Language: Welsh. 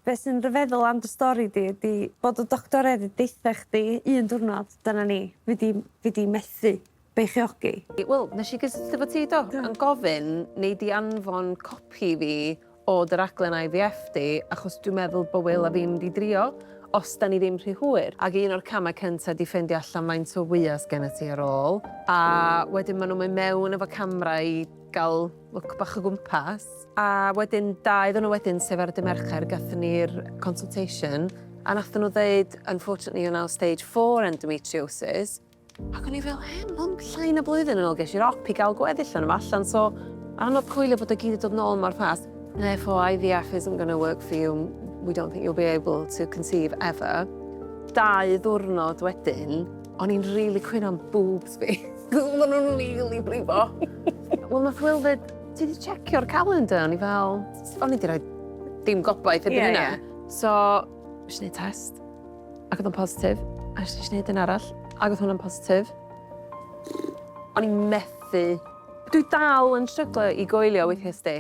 Be sy'n rhyfeddol am dy stori di ydi bod y doctoriaid 'di deutha chdi un diwrnod, dyna ni, fi 'di fi 'di methu beichiogi. Wel, nes i gysylltu efo ti do? Yn gofyn, nei di anfon copi fi o dy raglen IVF di, achos dwi'n meddwl bod Will a fi'n mynd i drio, os da ni ddim rhy hwyr. Ac un o'r camau cyntaf di ffeindio allan faint o wyau sgenna ti ar ôl. A wedyn maen nhw'n mynd mewn efo camera i gael look bach o gwmpas. A wedyn, 2 ddiwrnod wedyn, sef ar y dydd Mercher, gathon ni'r consultation, a nathon nhw ddeud, "Unfortunately, you're now stage 4 endometriosis." Ac o'n i fel, he, mae'n llai na blwyddyn yn ôl ges i'r op i gael gweddill yn allan, so anodd coelio bod o gyd yn dod nôl mor fast. "Therefore, IVF isn't going to work for you. We don't think you'll be able to conceive ever." 2 ddiwrnod wedyn, o'n i'n really cwyno am boobs fi. Oedden nhw'n really brifo. Wel, nath Will ddweud, "Ti wedi checio'r calendar?" O'n i fel, o'n i wedi rhoi dim gobaith erbyn hynna. So, nes i wneud test, ac oedd o'n positif. A nes i wneud un arall, ac oedd hwnna'n positif. O'n i'n methu. Dwi dal yn stryglo i goelio weithiau sti.